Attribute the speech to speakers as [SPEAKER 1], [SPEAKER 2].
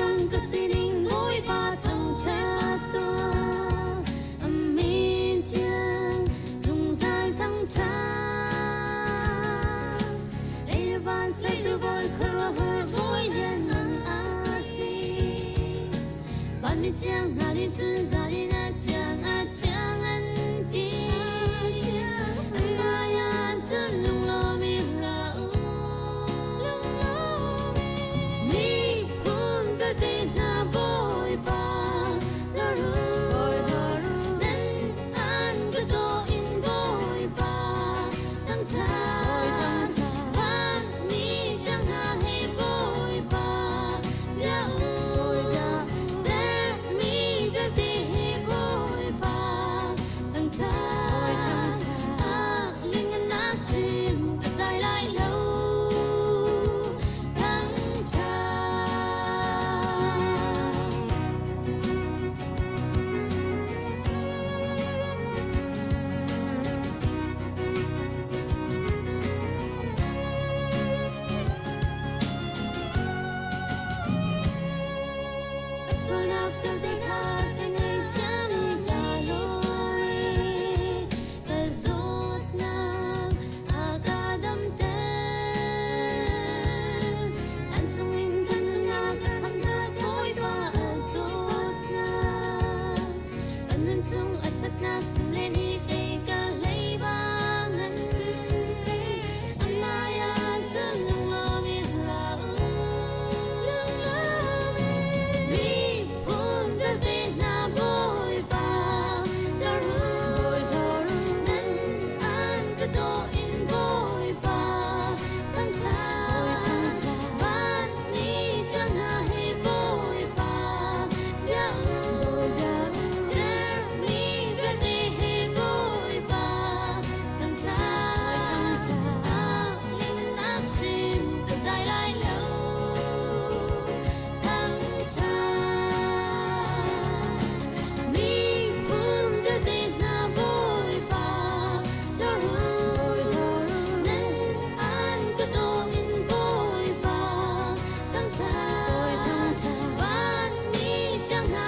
[SPEAKER 1] Zeizong ka sining Bawipa thangṭhat tuah. Amen tiang zungzal thangṭhat. Lei le van sertu Bawi khuaruahhar Bawi lianngan a si. Vanmi thiang hna nih cun zan in a thiang a thiang an ti. An hmaiah cun lunglawm in ra u. Miphun vialte hna Bawipa hlor u. Nan an ka daw in Bawipa thangṭhat. Vanmi thiang hna he Bawipa bia u. Sermi vialte he Bawipa thangṭhat. A linganak chim ka dai lai lo. Thangṭhat. Ka sualnak vialte kha ka ngaihthiam i ka lawi. Ka zawtnak a ka damter. An chungin ka nunnak a khamnak Bawipa a dawtnak. Kan nun chung a ṭhatnak chim len hi kei ka hlei bang an chim. Amah cun lunglawm in ra u. Miphun vialte hna Bawipa hlor u. Nan an ka daw in Bawipa thangṭhat. Vanmi cang hna he Bawipa bia u. Sermi vialte he Bawipa thangṭhat. Linnak chim ka dai lai lo. Thangṭhat. Miphun vialte hna Bawipa hlor u. Nan an ka daw in Bawipa thangṭhat. Vanmi cang hna.